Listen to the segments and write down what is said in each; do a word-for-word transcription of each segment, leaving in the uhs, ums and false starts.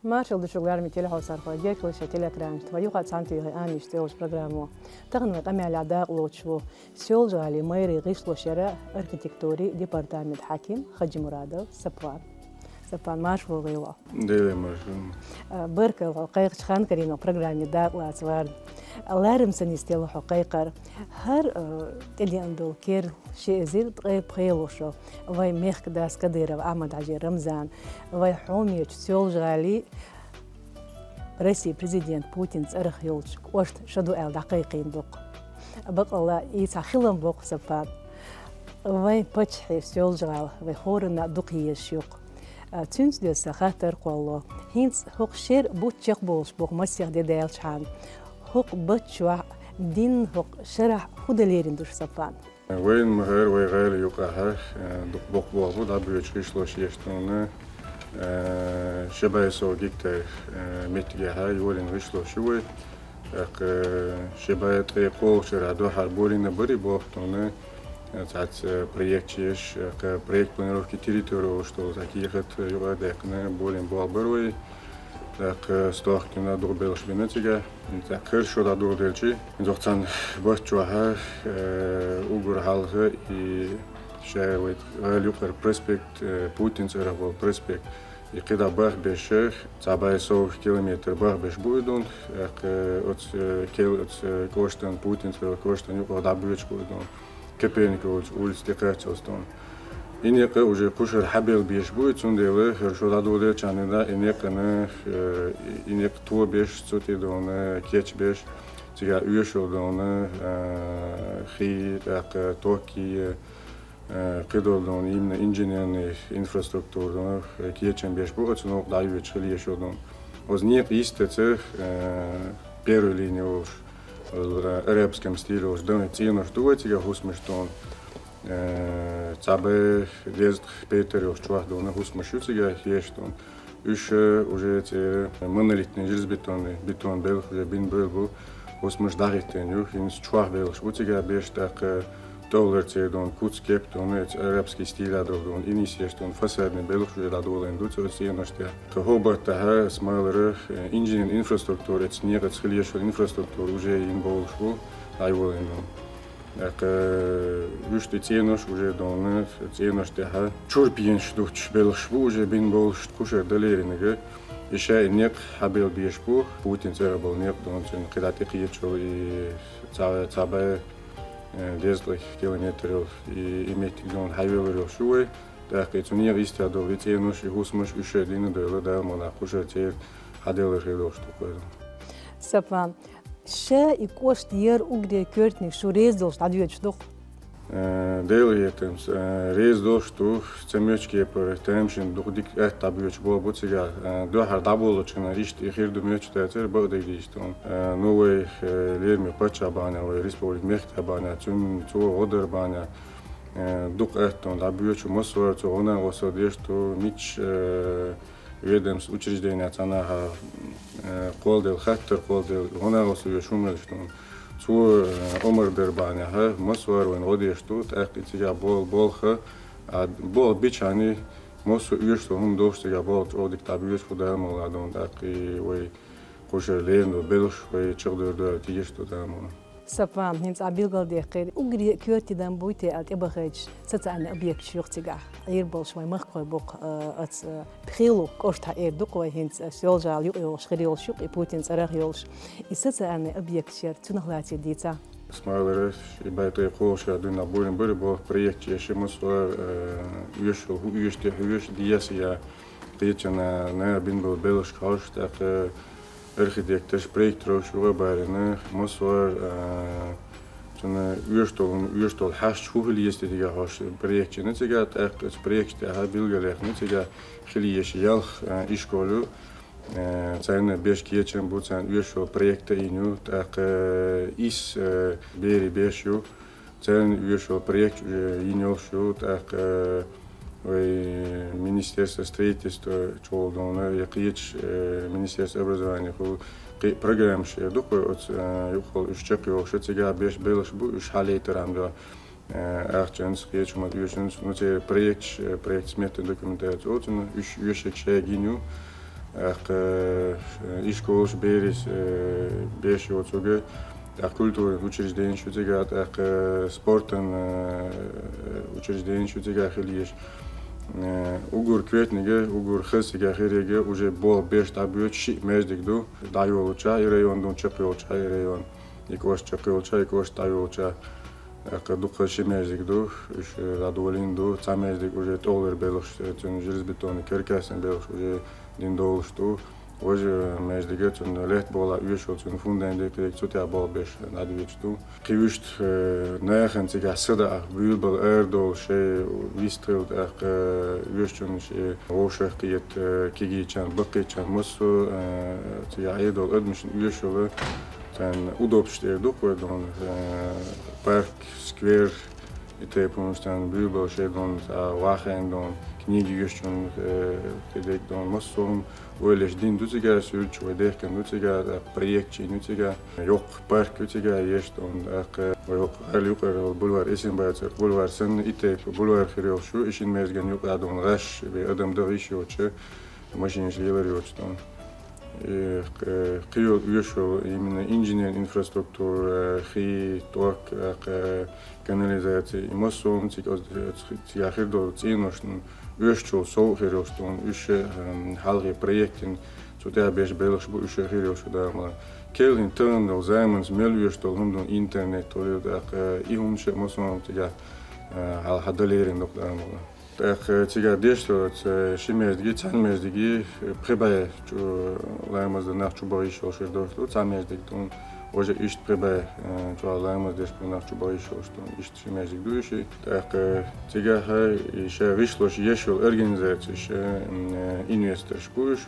Маршал ду шуга, лераме телехьовсархой, геркалаш телекранашта, вай юха цхьана тӀехьа «Амиш» цӀи йолча программо. Тахан вай къамаьлах дакъа лоацаш ва Соьлжа-ГӀалий мэрии гӀишлош яра архитектурий департамента хьаким Хаджимурадов Сапван. Сапван, марша вогӀийла. Даьла марша. А, баркал хьо кхайкхача хана карийна программе дакъа лаца варна. Лерам санна йистелла хьо кхайкхар. ХӀара, а, тӀедеана дола керла ши эзар ткъе пхиъ йолча шера вай мехкдас Кадыров Ахьмад-Хьажий Рамзана, вай хьоме йолча Соьлжа-ГӀалий Россе президента Путина цӀерагӀа йолча кӀошта шу ду аьнна дӀакхайкхийна ду-кх. Бакъалла, из цхьа хилам ба-кх, Сапван. Вай паччахьа Соьлжа-ГӀала вай хӀаране дукха езаш я-кх. А, цунца доьза са хаттар кхоллало. ХӀинца хӀокху шера бутт чекхболаш ба-кх масех де даьлча хьан. ХӀокху бутта чохь дийнахьа хӀокху шарахь хӀун дан лерина ду шу, Сапван? Вайна ма-хаъара, вай гӀала юкъахь, э, дукха боккха болх бу дӀабоьдуш гӀишлош еш тхуна, э, ши бӀе сов гектар, э, меттигехь йолийна гӀишлош ю вай. ТӀаккха, э, ши бӀе ткъе кхоалгӀачу шарахь дуьххьара болийна барий болх тхуна, э, цхьацца, э, проекташ еш, э, кхы проект планировки территории олуш долу цхьа кехат, э, юкъа а даьккхина, болийна болх бара вай. ТӀаккха, э, стохкина дукха белхаш бина цигахь. ТӀаккха хӀара шу дӀадоладелча, иза цхьана бутт чохь, э, уггар хьалха и ша вай гӀала юкъара проспект, э, Путина цӀерагӀа болу проспект, и кхидӀа бах беш, цхьа бӀе сов километр бах беш бу и ду, тӀаккха, э, оцу, э, кел-, оцу, э, кӀоштан, Путина цӀерагӀа кӀоштан юкъа дӀабоьдуш бу и ду. Коперникова улица тӀекхаччалц тхуна. И некъ уже кху шарахь хьабелла безаш бу, цундела хӀара шу дӀадоладелча хьан и некъана, э, и некъ тобеш, цу тӀе ду кечбеш, цигахь оьшуш ду, э, хи, тӀаккха ток, э, кхидолу ду именно инженерный инфраструктура ду, э, кечам беш бу, оцу новкъа дӀайоьдуш хила езаш ду. Оцу некъа йистаца, э, первая линия олуш, э, арабском стиле олуш, дан цӀенош ду вай цигахь хӀусамаш тхуна. Э, цхьа бӀе дезткъа петар йолуш чохь ду хӀусамаш ю цигахь еш тхуна. Уьш, э, уже церан монолитный железобетонный, бетон белхаш уже бина бевлла бу, хӀусамаш дӀахӀиттийна ю, хӀинца чохь белхаш бу цигахь беш, тӀаккха тӀовлар церан ду куц-кеп ду, эца арабский стиле долу ду, и нийса еш ду, фасадный белхаш уже дӀадолийна ду цу цӀенош тӀехь. Тхо хӀокху баттахь, ас ма-аллара, э, инженерная инфраструктура, эца некъаца хила езаш йолу инфраструктура уже йина бовлуш бу, дӀайолийна ду. ТӀаккха, э, уьш тӀе цӀенош уже ду, цӀенош тӀехь чурпенаш дуттуш белхаш бу уже бина бовлуш, кху шарахь дан леринарг. И ша и некъ хьабелла безаш бу, Путина цӀерагӀа болу некъ ду, цуьнан кхидӀа тӀекхеташ йолу и цхьа, цхьа бӀе, э, дезткъа километр йолу и, и меттиг ду хьайвеллар йолуш ю вай. ТӀаккха и цу некъа йистехь долу и цӀенош, и хӀусамаш уьш ша дина а девлла, Дала мукъ лахь, кху шарахь церан хьаделлар хир долуш ду-кх вай. Сапван, ша и кӀошт яр уггаре коьртаниг шу реза долуш дӀадоьдуш ду-кх? Э, Делан хетамца, э, реза долуш ду, цхьа моьтту кепара тамашийна дукха дика атта дӀабоьдуш болу бу цигахь, э, дуьххьара дӀаболучунна иштта и хир ду моьттуш дацара, бакъдерг дийцича тхуна. Э, ну, вай, э, лераме паччахь бахьанехь, вай республика мехкда бахьанехь, цуьнан цо гӀо дар бахьанехь, э, дукха атта тхуна дӀабоьдуш, массо а цо гӀо-накъосталла деш ду, мичча, э, ведомство, учрежденех цхьанхьа, э, кхолладелла, хаттар кхолладелла, гӀо-накъосталла йолуш хӀума хилча тхуна. Цо, э, омра дар бахьанехь, массо а вайна гӀо деш ду, тӀаккха и цигахь болу болх, а, болх бича хьуна, массо а оьшуш долу хӀума долуш цигахь болх чӀогӀа дика дӀабоьдуш бу, Дала мукъ лахь, тӀаккха и вай кху шарахь лерина долу белхаш вай чекхдер ду аьлла тешаш ду, Дала мукъ лахь. Сапван, хӀинца ахь билгалдаьккхира, уггаре коьртаниг дан буй те аьлла тӀебахийташ социальный объекташ ю-кх цигахь. Ӏийр болуш вайн махкахой бу-кх, э, оцу, э, пхи лу кӀоштахь эр ду-кх вай хӀинца, э, Соьлжа-ГӀала юкъа йолуш, хир йолуш ю-кх и Путина цӀерагӀа йолуш. И социальный объекташ яр, цунах лаьцна дийца? Ас ма-аллара, и бӀе ткъе кхоалгӀачу шарахь дуьйна болийна бара и болх, проекташ еш, массо а, э, оьшуш йолу, хӀун оьшуш де хьоьжуш, дезаш я, кхечанхьа наха бина болу белхашка хьожуш, тӀаккха архитекторш, проектировщикаш юкъа а барийна, массо а, а, цунна оьшуш долу, оьшуш долу хьашташ хӀун хила еза те дигахь хьожуш проект йина цигахь, тӀаккха оцу проекташ тӀехь билгалъяьккхина цигахь хила езаш ялх, а, ишкол ю, а, царна беш кечам бу, царна оьшуш йолу проект а йина ю, тӀаккха исс, а, берийн беш ю. Царна оьшуш йолу проект уже йина йолуш ю, тӀаккха вай министерство строительства чухула дуьйна, я кхечу, э, министерство образования хула, кхин программаш эр ду-кх вай оцу, э, юкъахула уьш чекхйохуш, цигахь беш белхаш бу, уьш хьалайтархьама дуьхьа, э, ахчанца, кхечу хӀуманца оьшуш, ну, церан проекташ, э, проект-сметная документация олу цунах, уьш оьшург шайга йина ю. ТӀаккха, э, ишколаш беррис, э, беш йоцург, тӀаккха культуран учрежденеш ю цигара, тӀаккха, э, спортан, э, учрежденеш ю цигара хила езаш. Э, уггар коьртаниг, уггар хаза цигара хирараг уже болх беш дӀабоьдуш шиъ маьждиг ду, дӀайолалуча и район ду, чакхйолалуча и район. И кӀошт чакхйолалуча, и кӀошт дӀайолалуча. ТӀаккха дукха ши маьждиг ду, уж, э, дӀадолийна ду, цхьа маьждиг уже тӀолара белхаш, э, цун железобетонный каркасный белхаш уже дина долаш ду. Важа маьждиг цун лаьтта болх оьшуш, цун фундамент декъе, цу тӀа болх беш дӀадоьдуш ду. Кхы вуьшта, э, нахана цигахь садаӀа, буьйлабала арадолуш, шайн вистхила, тӀаккха, э, оьшучунна шен вовшахкхета, э, кегийчарна, баккхийчарна, массо а, э, цигахь Ӏедал адамашна оьшуш йола, царна удобствош тӀера ду-кх вай дона, э, парк, сквер, и тайпа хӀуманаш царна буьйлабала шайн дона, цхьа вахана дона, книги оьшучунна, э, кхидерг дона, массо а хӀума ойла еш дина ду цигара, суьрташ вай дехкина ду цигара, тӀаккха проекташ йина ю цигара, йоккха парк ю цигара еш дона, тӀаккха вай хӀокху гӀала юкъара йолу бульвар Эсенбацара бульвар санна, и тайпа бульвар хир йолуш ю, и шина маьждиган юкъа дона гӀаш, вай адам дан йиш йоцуш, машинаш лелар йоцуш дона. И, э, кхин йолу оьшуш йолу именно инженерная инфраструктура, хи, ток, э, канализация, и массо а хӀума цига, цига хир долу цӀеношна оьшучул сов хир йолуш дона, уьш, э, хьалхе проектина, цу тӀехь беш белхаш бу, уьш хир йолуш ду, дама. Керлина тахана долу заманца мел оьшуш долу хӀума дона интернет, тӀаккха и хӀуманаш а массо а хӀума цигахь, э, хьалха дан лерина ду-кх, дама. ТӀаккха цигахь деш долу оцу ши маьждиги, цхьана маьждиги пхи бӀе чу ламаз дан нах чубаха йиш йолуш хир долуш ду, цхьа маьждиг дона, важа иштта пхи бӀе, э, чохь ламаз деш болу нах чубаха йиш йолуш ду, иштта ши маьждиг ду и ши. ТӀаккха цигахь и ша гӀишлош еш йолу организацеш, м, э, инвесторш бу уьш.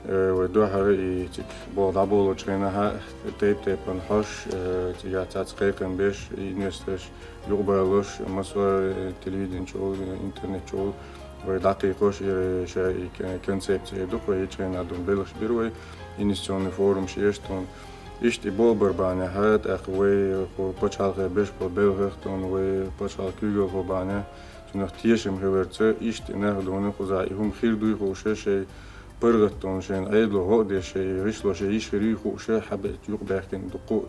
Э, вай дуьххьара и цига болх дӀаболучу хенахь, тайп-тайпана хьош, э, цигахь цхьацца кхайкхам беш, и инвесторш юкъабалош, массо а, э, телевидени чухула, э, интернет чухула вай дӀакхайкхош, и ша и кон-, концепция ду-кх вай, и чу хенахь дона белхаш бира вай, инвестиционный форумаш еш дона. Иштта и болх бар бахьанехь, тӀаккха вай, э, кху пачхьалкхе беш болу белхех дона, вай пачхьалкхан куьйгалхо бахьанехь, цунах тешам хиларца, иштта и нах дона кхузахь и хӀума хир дуй хууш, шайн паргӀат дона, шайна Ӏедало гӀо а деш, шайн гӀишлош, шайн йиш хир юй хууш, хьабе-, юкъабаьхкина дуккха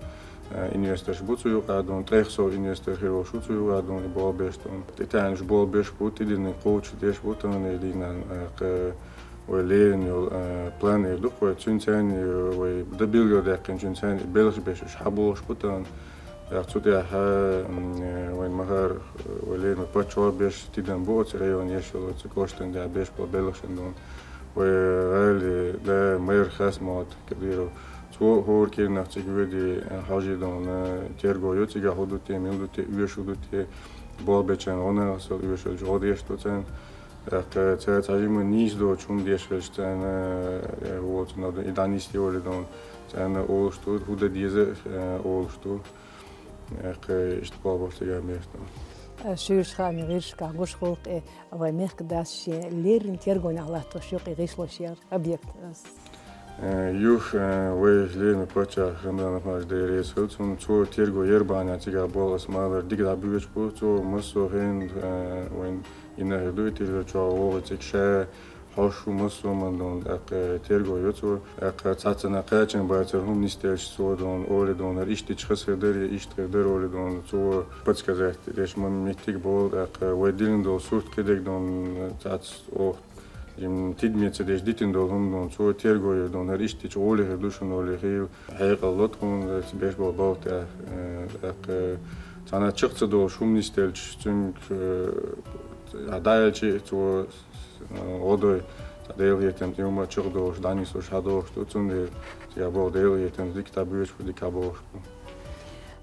а, э, инвесторш бу цу юкъа дона, ткъех сов инвестор хир волуш ву цу юкъа дона, и болх беш дона. ТӀетаьӀнаш болх беш бу, тӀедиллинарг кхочушдеш бу, таханлерчу дийнахь, э, кху вай леррина йолу, э, планера ду-кх вай, цуьнан царна, э, вай дан билгалдаьккхинчуьнан царна белхаш беш уьш хьабохуш бу тахана. ТӀаккха цу тӀехь, м, э, вайн ма-, э, вай леррина паччахьо беш тидам бу оцу районе еш йолу, оцу кӀоштан тӀехь беш болу белхашна дона. Вай гӀали да мэр Хасмот Кадыров. Цо хӀора кӀирнах цига воьдий, э, хьожий дона, терго йо цигахь хӀун ду те, мила ду те, оьшуш хӀун ду те, болх бечарна гӀо нахасал оьшуш, гӀо деш ду царна. ТӀаккха цара цхьа жима нийса доцу хӀума деш хилча, царна, э, воцург и дӀанисде олий дона, царна олуш ду, хӀун дан деза, э, олуш ду. ТӀаккха иштта болх беш цигахь беш дона. Шуьйрачу хаамийн гӀирсашкахь гуш хуьлу-кх и вайн мехкан дас шен леррина тергонехь латтош юкъа гӀишлош яр объект. Э, юха, э, вай леррина паччахь Рамзанов Мажид, Дела реза хуьлда цунна, цо терго яр бахьанехь цигахь болх аса малар дика дӀабоьдуш бу, цо массо а хенахь, э, вайн инарла ду и тилгӀа чохь вогӀу цига ша хьош ву массо а ман дона, тӀаккха терго йо цо, тӀаккха цхьаццанхьа кхачам бацара хӀума нисделча цо дона, олий дона, хӀара иштта дича хаза хир дара, я иштта хир дара, олий дона, цо подсказать деш ма меттиг болу, тӀаккха вай диллина долу сурт кхидерг дона, цхьацца оха Жим тидаме ца деш дитина долу хӀума дона, цо терго йо дона, хӀара иштта чу гӀоле хир ду шуна олий хила, хьекъал ло тхуна, ца беш болу болх тӀехь, э, тӀаккха цхьана чекх ца долуш хӀума нисделча, цуьнга, э, дӀааьлча, цо, э, гӀо дой, цхьа Делан хетамца и хӀума чекхдолуш, дӀанислуш хьадохуш ду, цундела цигахь болу Делан хетамца дика дӀабоьдуш бу, дика бохуш бу.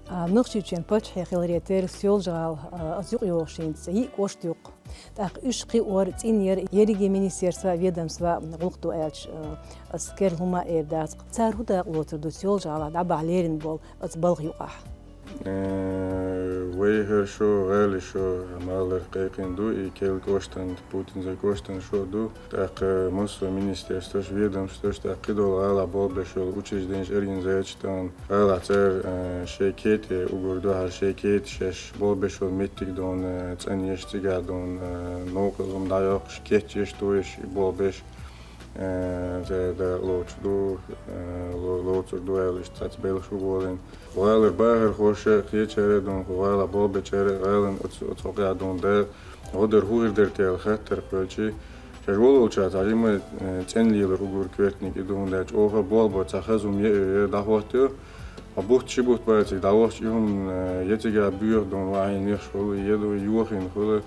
А, Нохчийчоьнан паччахье хиларе терра Соьлжа-ГӀала, а, аса юкъайогӀуш хӀинца йиъ кӀошт ю-кх. ТӀаккха уьш кхиор цӀена яр ерриге министерства, ведомства гӀуллакх ду аьлча, э, аса керла хӀума а эр дац-кх. Цара хӀун дакъа лоцур ду Соьлжа-ГӀалахь дӀабахьа лерина болу оцу балха юкъахь? Э, вай хӀара шо, гӀала шо, маларх кхайкхина ду, и керла кӀоштан, Путинцевн кӀоштан шо ду. ТӀаккха массо а министерстваш, ведомстваш, тӀаккха кхидолу гӀалахь болх беш йолу учрежденеш, организацеш тахана гӀалахь цара, э, шайн кете, уггар дуьхьал шайн кете шаьш болх беш йолу меттиг дона, э, цӀанъеш, цигахь дона, э, новкъа хӀума дӀайоккхуш, кечъеш, тоеш, и болх беш. Э, цӀерда лоцуш ду, э, ло-, лоцур ду аьлла, иштта цхьацца белхаш бу болийна. ГӀалара бахархоша, кхечара а дуна, гӀала болх бечара а, гӀалан оц-, оцу хьокъехь дуна да, гӀо дар хӀун хир дара те аьлла хаттар кхоьллича, шаьш волавелча цхьа жима, э, цӀена лелар уггар коьртаниг и ду, хӀунда аьлча оха болх бо цхьа хаза хӀума е а, е а дӀахӀоттайо, хьо бутт ши бутт баций дӀавахча, и хӀума, э, е цигахь боьха дуна вахьийна нехаш хуьлу, е ду йохийна хуьлу,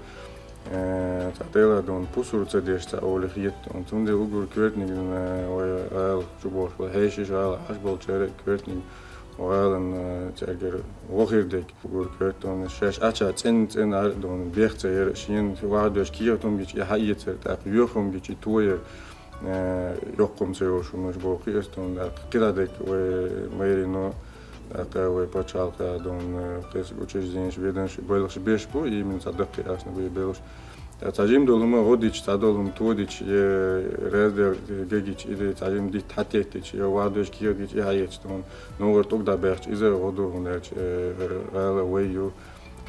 э, цхьа Делан дуна пусар ца деш цхьа оле хета дуна. Цундела уггар коьртаниг, э, вай гӀала чу болуш болу хьешаш, гӀала Ӏаш болчара а коьртаниг гӀалан, э, цаьргара гӀо хир дерг уггар коьртаниг. Шаьш Ӏача цӀена-цӀена Ӏар а дуна, бех ца яр а, шена вахьа доьш кехат хӀума гича и хьаэцар, тӀаккха йоьху хӀума гича и тояр, э, йоккха хӀума ца йолуш хӀуманаш боху кхиэстон, тӀаккха кхидӀа дерг вай майрино, тӀаккха вай пачхьалкхе дуна, кхечу учрежденеш, ведомствеш, белхаш беш бу, именно цхьа даккхий ахчанаш бу и белхаш. Ткъа цхьа жима долу хӀума гӀо дича, цхьа долу хӀума то дича, е раздел гагича, или цхьа жима дитт хьатеттича, е вахьа доьш кехат гича, и хьаэцча дуна, новкъара тӀуг дӀабаьхча, иза гӀо ду, хӀунда аьлча, э, гӀала вай ю,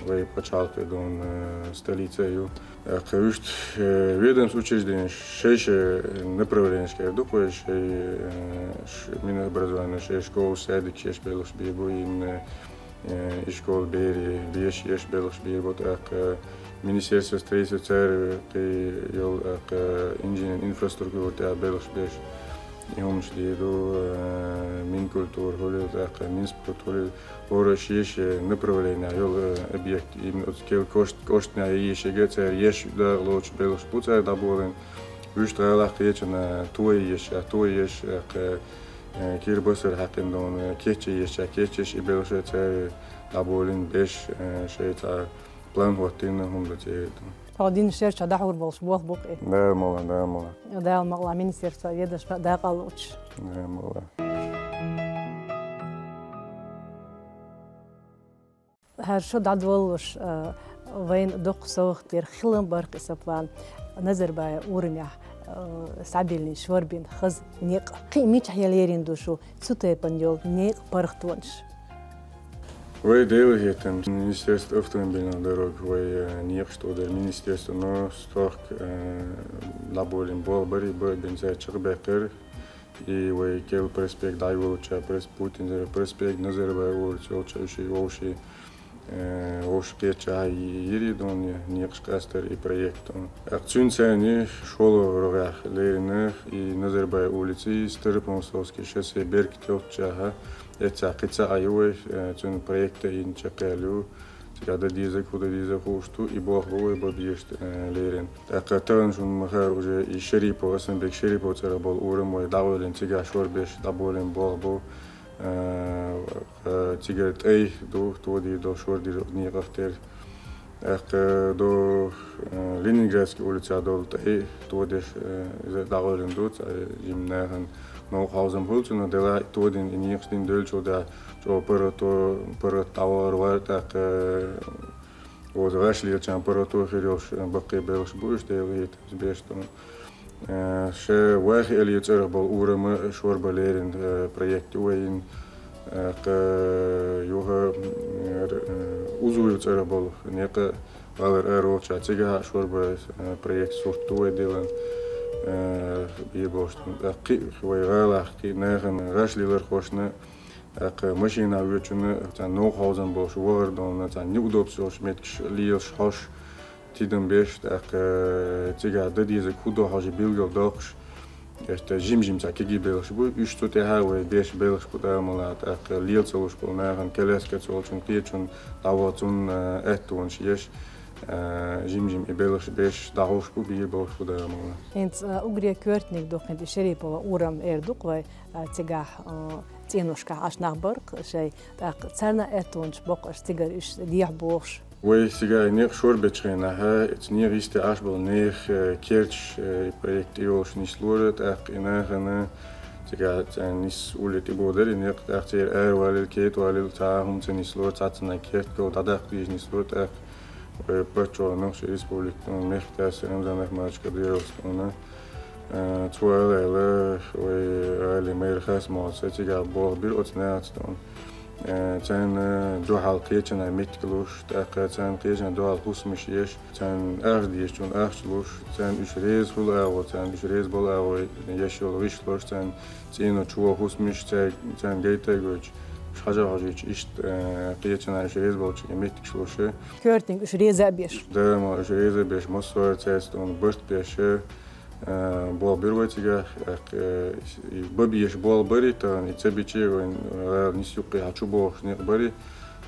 вай пачхьалкхе дуна, э, столица ю. ТӀаккха вуьшта, э, ведомство учрежденеш шай-шай направленешкара ду-кх вай, шай, э, ш-, Минобразование, шай школаш, садикаш еш белхаш бийр бу, именно, э, и школа берийн беш еш белхаш бийр бу, тӀаккха Министерство строительства цара кхин йолу, тӀаккха инженерная инфраструктура тӀехь белхаш беш. И хӀуманаш дийр ду, э, Минкультура хуьлийла, тӀаккха Минспорт хуьлийла. ХӀора шен-шен направление йолу, э, объект, именно оцу керла кошт-, кошт тӀехь ешшехь а цара еш дакъа лоцуш белхаш бу цара дӀаболийна. Вуьшта гӀалахь кхечунна то еш, а то еш, а кхе, э, кира басар хьаькхина дуна, кечъян еш, а кечъеш и белхаш а цара дӀаболийна беш, э, шайн цхьа план хӀоттийна хӀума ду церан. Хьо дина шерча дӀахьур болуш болх бу-кх и. Да, мала, да, мала. Дала мукъ лахь министерство ведомство дакъа лоцуш. Да, мала. ХӀара шо дӀадолалуш, а, вайна доккха совгӀат дара, хилла баркъ и сан план. Назарбаев урамехь, а, схьабиллина шорбина хаза некъ. Кхин мичахь яла лерина ду шу цу тайпана йолу некъа паргӀатонаш? Вай Делан хӀетамца, Министерство автомобильных дорог, вай, а, некъаш тӀедара министерство, но стохка, а, дӀаболийна болх бара, и ба-, бен цара чекхбаьккхира. И вай керла проспект дӀайолуча, прос-, Путинера проспект, Назарбаев улица йолча, уьш и вовший, э, вовшахкхетча, хьан йири дуна некъаш къастар и проект. ТӀаккха цуьнан царна шолгӀа рогӀехь лерина и Назарбаев улици, Старопонсовский шоссе беркат йолччахьа, эццахь кхин цхьа а ю вай, э, цуьнан проекта йина чекхъяьлла ю. Цигахь дан дезарг, хӀун дан дезарг хууш ду, и болх бу вай бан безаш, э, лерина. ТӀаккха тахана шуна ма-хаъара уже и Шарипов, Асанбек Шарипов цӀарах болу урам вай дӀагӀойлина, цигахь шорбеш дӀаболийна болх бу. Э, э, цигара тӀай ду, тодийр долу шордийр некъах тера. ТӀаккха до, э, Ленинградский улицехь долу тӀай тодеш, э, иза дӀагӀойлина ду, цхьа жима нахана новкъа хьовзам хуьлу цунах, делахь а тодина, и некъаш дина девллачул тӀаьхьа чӀогӀа паргӀато-, паргӀат дӀавахар вара, тӀаккха, э, оза гӀаш лелачарна паргӀато хир йолуш, э, баккхий белхаш бу уьш, Делан хӀетамца беш ду. Э, ша Вахи Алиев цӀарах болу урама шорбан лерина, э, проект ю вайна. Э, кха, юха, м, р-, э, Узуев цӀарах болу некъа гӀалара ара волча цигахь а шорбан, э, проект сурт ду вай диллина. Э, бийр болуш ду. ТӀаккха кхин а вай гӀалахь, кхин а нахана гӀаш лелархошна, тӀаккха машинахь воьдучунна цхьа новкъа хьовзам болуш вахар долна, цхьа неудобство йолуш меттигаш лелаш хьош, тидам беш, тӀаккха цигахь дан дезарг хӀун ду хьожа билгал доккхуш, иштта жим-жим цхьа кегий белхаш бу, уьш цу тӀехьа вай беш белхаш бу, Дала мукъ лахь, тӀаккха лела ца луш болу нахана, коляска ца волчун, кхечун дӀавахчун, э, аьттонаш еш, э, жим-жим и белхаш беш, дӀахьош бу, бийр болуш бу, Дала мукъ лахь. ХӀинца, э, уггаре коьртаниг ду-кх хӀинца и Шарипова урам эр ду-кх вай, э, цигахь, э, цӀеношкахь Ӏаш нах бар-кх шайн, тӀаккха царна аьттонаш боккхуш цигара уьш дехьа бохуш. Вай цигахь некъ шорбечу хенахь, оцу некъа йисте Ӏаш болу нехан, э, керташ, э, проект тӀейолуш нислора, тӀаккха и нахана цигахь цхьаьна нисса улле тӀебодар и некъ, тӀаккха церан араваллал, кхетаваллал, цхьа а хӀума ца нислора, цхьаццанхьа керт гал дӀадаккха дезаш нислора, тӀаккха вай паччахьалкхо, республикан мехкан тӀаьсса Рамзан Ахматович Кадыровс дуна, э, цо аьлла, аьлла, вай гӀалин майра Хасмовс цигахь болх бира оцу нахаца дуна. Э, царна дуьхьал кхечанхьа меттиг луш, тӀаккха царна кхечанхьа дуьхьал хӀусамаш еш, царна ахча дезачунна ахча луш, царна уьш реза хуьлу агӀо, царна уьш реза болу агӀо еш йолу гӀишлош, царна цӀено чу вогӀу хӀусамаш, цаьрга, царна гайта а гойтуш, уьш хьажа а хьожуьйтуш, иштта, э, кхечанхьа уьш реза болчу меттигаш луш. Коьртаниг уьш реза а беш. Да, ма уьш реза а беш, массо а цаьрца тӀуна барт беш, э, болх бира вай цигахь, э, и бан безаш болх барий тахана, и ца бичи вайн, э, нис юккъехь чу бохуш некъ барий,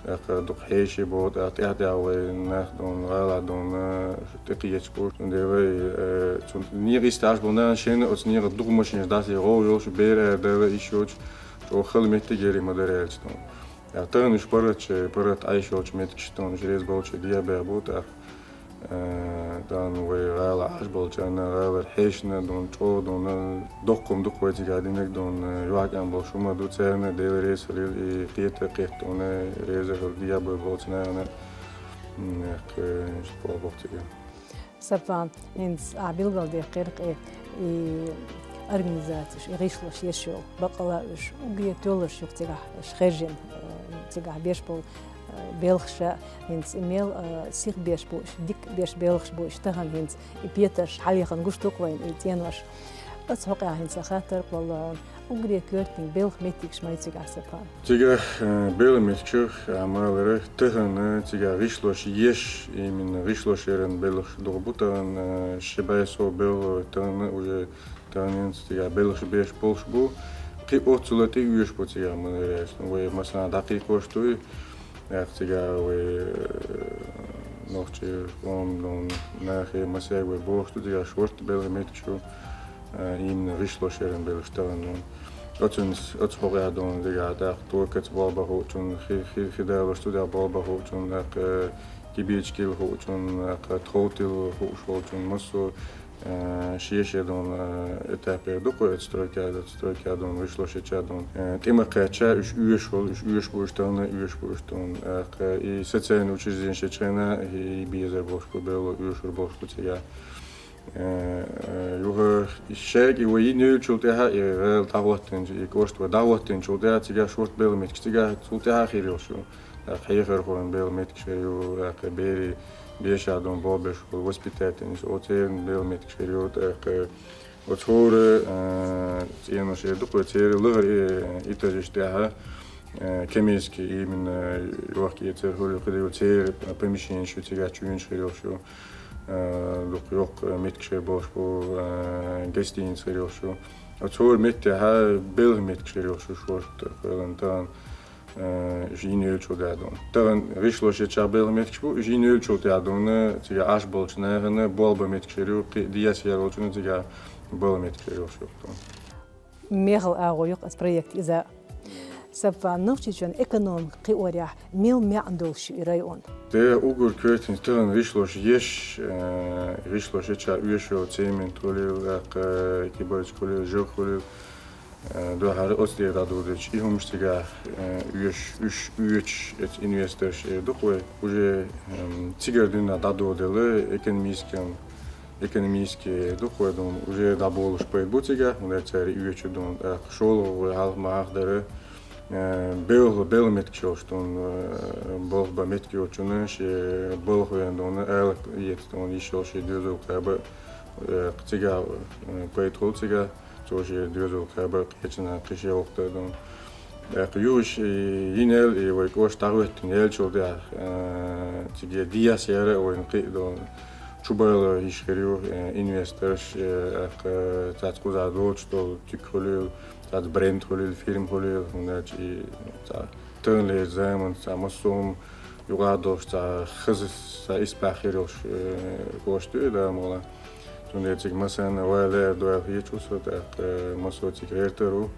э, дукха хьеший боху, тӀаьхьа-тӀаьхьа вай нах дуьйна, гӀала дуьйна, тӀекхечаш бу. Цундела, э, цу некъа йистехь болу нахана шайна оцу некъа дукха машинаш дӀасий гӀовгӀа йолуш, бер арадала йиш йоцуш, чӀогӀа хала меттиг ярий ма дара аьлча тахана. Тахана уьш паргӀатчу, паргӀат Ӏайш йолчу меттигаш тахана уьш реза болчу дӀа а баьхна бу, тӀаккха Э, тахана вай гӀала Ӏаш болчарна, гӀалара хьешна дуьйна, чӀогӀа дуьйна, доккха хӀума ду-кх вай цигахь динарг дуьйна, юьхькӀам болуш хӀума ду, царна Дела реза хуьлийла, и кхета а кхетта дуьйна, реза хуьлда дӀа а баьхна болчу нахана, м, э, иштта болх бо-кх цигахь. Сапан, хӀинца ахь билгалдаьккхира-кх и организацеш, и гӀишлош еш йолу, баккъала уьш уггаре тоьлларш ю-кх цигахь, уьш хержина, э, цигахь беш болу белхаша, хӀинца и мел, а, сиха беш бу уьш, дика беш белхаш бу уьш тахана хӀинца, и петарш хьалхана гуш ду-кх вайна и цӀенош. Оцу хьокъехь хӀинца хаттар а кхоллало хьуна, уггаре коьртаниг белхан меттигаш ма ю цигахь, Сапан? Цигахь, э, белхан меттигаш, а, ма-аллара, тахана цигахь гӀишлош еш, именно гӀишлош яран белхаш дукха бу тахана, э, ши бӀе сов белхало тахана уже Тахана хӀинца цигахь белхаш беш болуш бу. Кхин оццула тӀеоьшуш бу цигахь, ма-аллара, вай массанхьа дӀакхайкхош дуй. ТӀаккха цигахь вай, э, нохчий къоман дуьйна, нахе, массаьрга вай бохуш ду, цигахь шорта белхан меттигаш ю, э, именно гӀишлош яран белхаш тахана дуьйна. Оцунца, оцу хьокъехь дуьйна цигахь тӀаккха токаца болх бан хуучунна, хи-, хи-, хи далош цу тӀехь болх бан хуучунна, тӀаккха кибичкил хуучунна, тӀаккха тховтил хууш волчунна, массо а Э, шен-шен дуьйна, э, этапе ду-кх вай оцу стройкехь, оцу стройкехь дуьйна, гӀишлош еча дуьйна. Э, тӀе ма кхаьчча, уьш оьшуш волу, уьш оьшуш бу уьш тахана, уьш бу уьш тахана. Э, и социальный учрежденеш ечу хенахь, и, и безар болуш бу, белхо оьшур болуш бу цигахь. Э, э, юха, и шайга и вай йина йолчул тӀаьхьа, и гӀала дӀахӀоттийначу, и кӀошт вай дӀахӀоттийначул тӀаьхьа, цигахь шорта белхан меттигаш, цигахь цул тӀаьхьа хир йолуш ю. ТӀаккха хьехархойн белхан меттигаш хир ю, тӀаккха берийн бешахь дуьйна болх беш волу воспитательница, оцеран белхан меттигаш хир ю, тӀаккха оцу хӀора, э, цӀенош эр ду-кх вай, церан лахара, э, этажаш тӀехь, э, кемейский именно йохка-эцар хуьлу, кхидӀа церан помещенеш ю, цигахь чуьйнаш хир йолуш ю, э, дукха йоккха меттигаш хир болуш бу, э, гостиница хир йолуш ю. Оцу хӀора меттехь белхан меттигаш хир йолуш ю шорта, кхоьллина тахана. Э, уьш йина йолчул тӀаьхьа дуьйна. Тахана гӀишлош еча белхан меттигаш бу, уьш йина йолчул тӀаьхьа дуьйна, цигахь Ӏаш болчу нахана болх бан меттигаш хир ю, кхин дӀасаяр волчунна цигахь балхан меттигаш хир йолуш ю-кх дуьйна. Мехала агӀо ю-кх оцу проектан иза. Сапан, Нохчийчоьнан экономикан кхиорехь мел маьӀна долуш ю и район? Де, уггар коьртаниг тахана гӀишлош еш, э, гӀишлош еча оьшуш йолу цемент хуьлийла, тӀаккха кибарчка хуьлийла, жаг хуьлийла, Э, дуьххьара оцу тӀера дӀадоладелча, и хӀумаш цигахь, э, оьш-, уьш оьшуш, эцу инвесторш эр ду-кх вай. Уже, эм, цигара дуьйна дӀадоладелла экономически, экономически эр ду-кх вай, думаю, уже дӀаболуш пайда бу цигахь, хӀунда аьлча цара и оьшуш ду, тӀаккха шолгӀа вай хьалха ма-хьахадара, э, белхан, белхан меттигаш йолчунна, э, балха бан меттиг йоцучунна шен балха вен дуьйна ала эца дуьйна йиш йолу шен доьзал кхаба, э, цигахь, э, пайда хуьлу цигахь. Цо шен доьзал кхаба, кхечанхьа кхин шен гӀуллакх дан. ТӀаккха юха и йина яьлла, и вай кӀошт дӀахӀоьттина яьллачул тӀаьхьа, э, цига дӀасаяр а вайна кхин а дан, чубала йиш хир ю, э, инвесторш, э, тӀаккха цхьацца кхузахь доцуш долу туька хуьлийла, цхьацца бренд хуьлийла, фирма хуьлийла, хӀунда аьлча и цхьа таханлерчу заманахь цхьа массо а хӀума юкъахь долуш цхьа хаза, цхьа исбаьхьа хир йолуш, э, кӀошт ю и, Дала мукъ лахь. Цундела цига массарна вай лаьара дуьйла хеташ ву со, тӀаккха, э, массо а цига гӀертар ву.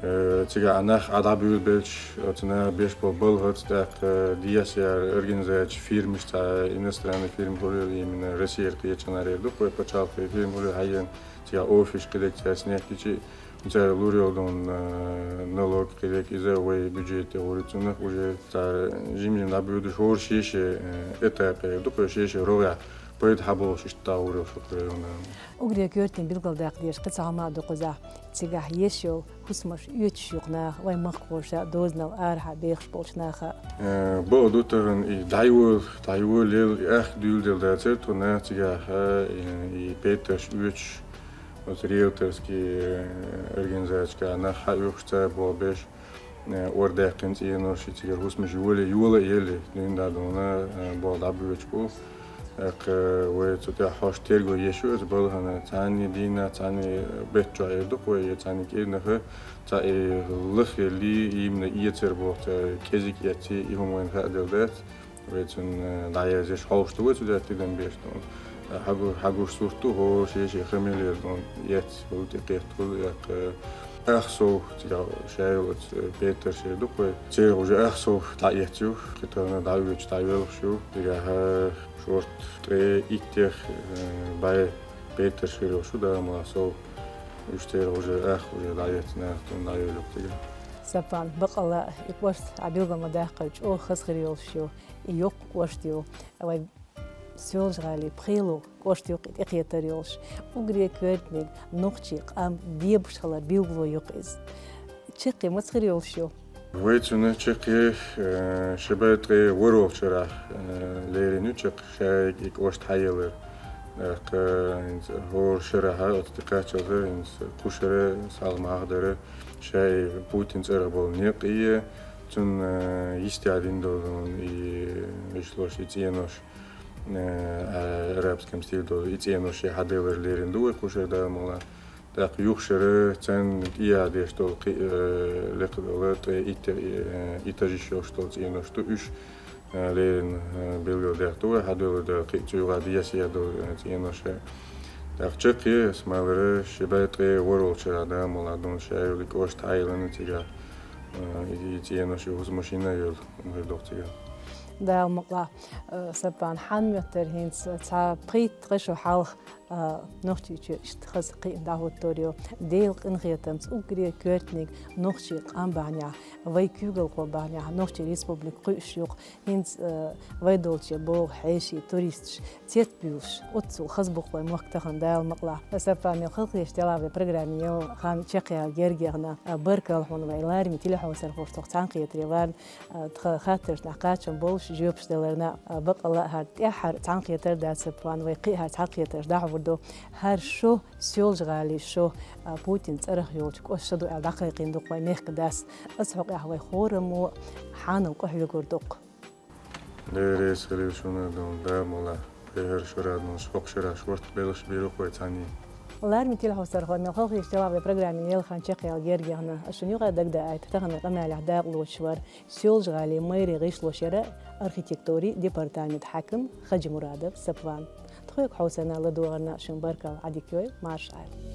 Э, цигахь нах Ӏа дӀабуьйлабелча, оцу наха беш болу балхаца, тӀаккха, э, дӀасаяр организацеш, фирмаш, цхьа иностранный фирма хуьлийла, именно Россера кхечанхьара эр ду-кх вай, пачхьалкхан фирма хуьлийла хьаена, цигахь офисаш кхидерг цара снять дичи, цара лур йолу дуьйна, э, налог кхидерг, иза вай бюджете гӀур ю цунах, уже цара жим-жим дӀабуьйлуш, хӀора шен-шен, э, этапе ду-кх вай, шен-шен рогӀехь Вайда хьаболуш иштта дӀагӀур ю шух района. Уггаре коьртаниг билгалдаккха дезаш кхин цхьа хӀума а ду кхузахь. Цигахь еш йолу хӀусамаш оьцуш ю-кх наха, вайн махкахоша дозанал арахьа бехаш болчу наха. Э, бакъ ду тахана и дӀайолу, дӀайолу ел, и ахка дуьйладелла дацара тхо наха цигахь, э, и петарш оьцуш, оцу риэлторский, э, организацешкахь нах хьаоьхуш, цара болх беш, э, ор даьккхина цӀенош, и цигара хӀусамаш йолий, йола а елий, дуьйна дӀа дуьйна, э, болх дӀабоьдуш бу. ТӀаккха вай цу тӀехь хьош терго еш ю иза балхана, цхьанний дийнахь, цхьанний беттан чохь эр ду-кх вай, я цхьанний кӀирнахь, цхьа и лахъеллий, именно эцар боху, цхьа кӀезиг эцций, и хӀума вайна хааделла дац. Вай цунна, э, дӀаязъеш хьовш ду вай цу тӀехь тидам беш ду. Хьагу-, хьагуш сурт ду, хӀора шен-шен хан мел еза ду, эц, хӀума тӀе кхетта хуьлу, тӀаккха, э, ах сов, цигахь ша йолу оцу, э, петарш эр ду-кх вай. Церан уже ах сов дӀаэцна ю, кхин тахана дӀаоьцуш, дӀайоьлхуш ю. Цигахь, э, шорта ткъе иттех, э, бӀе петарш хир йолуш ю, Дала мукъ лахь, сов. Уьш церан уже ах, уже дӀаэцна, цунна дӀайоьлху цигахь. Сапван, баккъалла а и кӀошт, Ӏан билгал ма-даккхара, чӀогӀа хаза хир йолуш ю, и йоккха кӀошт ю. Вай Соьлжа-ГӀалин пхоьалгӀа кӀошт ю-кх и тӀекхетар йолуш. Уггаре коьртаниг нохчийн къам дебаш хилар билгало ю-кх иза. Чаккхе маца хир йолуш ю? Вай цунна чаккхе, э, ши бӀе ткъе ворхӀалгӀачу шарахь, э, лерина ю чаккхе, ша и кӀошт хьаеллар. ТӀаккха, э, хӀинца хӀора шарахь оцу тӀе кхаччалц, хӀинца кху шарахь схьа ма хьахадара, ша и Путинан цӀарах болу некъ а, цунна, э, йистехь дина долу и гӀишлош, и цӀенош, э, арабском стиле долу и цӀенош ша хьаделлар лерина ду вай кху шарахь, Дала мукъ лахь. ТӀаккха юха шарахь царна тӀехьа деш долу кхин, э, лекха долу ткъе итт, э, этажаш йолуш долу цӀенош ду уьш, э, лерина, э, билгалдаьхна ду вай, хьаделла ду кхин цу юкъахь десна долу, э, цӀенош. ТӀаккха чаккхе, аса ма-аллара, ши бӀе ткъе ворхӀалгӀачу шарахь, Дала мукъ лахь, дуьйна ша йолу и кӀошт хьаеллина цигахь, э, и, и цӀенош, и хӀусамаш йина йолу, хир ду-кх цигахь. Дала мукъ лахь, э, Сапван, хьан моьттура хӀинца цхьа пхийтта-кхо шо хьалха, а, Нохчийчоь иштта хаза кхиъна дӀахӀуттур ю. Делан къинхетамца уггаре коьртаниг нохчийн къам бахьанехь, вай куьйгалхо бахьанехь, Нохчийн Республика кхуьуш ю-кх. ХӀинца, а, вай долче богӀу хьеший, туристаш цецбуьйлуш, оццул хаза бу-кх вай мохк тахана, Дала мукъ лахь. Сапван, мел халахеташ делахь вай программе ялла хан чекхъяла герга яхна. А, баркалла хьуна вай лараме телехьовсархошца цхьаьнакхетаре ларна. А, тхан хаттаршна кхачам болуш жоьпаш даларна, а, баккъалла а хӀара тӀаьххьара цхьаьнакхетар дац, Сапван, вай кхин а хӀара цхьаьнакхетарш дӀахьур ду. ХӀара шо, Соьлжа-ГӀалин шо, а, Путинан цӀарах йолчу кӀоштан шо ду аьлла дӀакхайкхийна ду-кх вайн мехкан дас. Оцу хьокъехь вай хӀораммо хьанал къахьоьгур ду-кх. Дела реза хуьлийла шуна, Дала мукъ лахь. Кхин хӀара шарахь долуш, хӀокху шарахь шорта белхаш бийр бу-кх вай цхьанний. Лараме телехьовсархой, мел халахеташ делахь вай программе ялла хан чекхъяла герга яхна. Ас шуна юкъа дагадаийта, таханлерчу къамелехь дакъалоцуш вара Соьлжа-ГӀалин мэрин гӀишлош яран архитектурин департаментан хьаькам Хаджимурадов Сапван. Тхоьга хьовсарна ладогӀарна шуна баркалла, Ӏадика йойла, марша Ӏайла.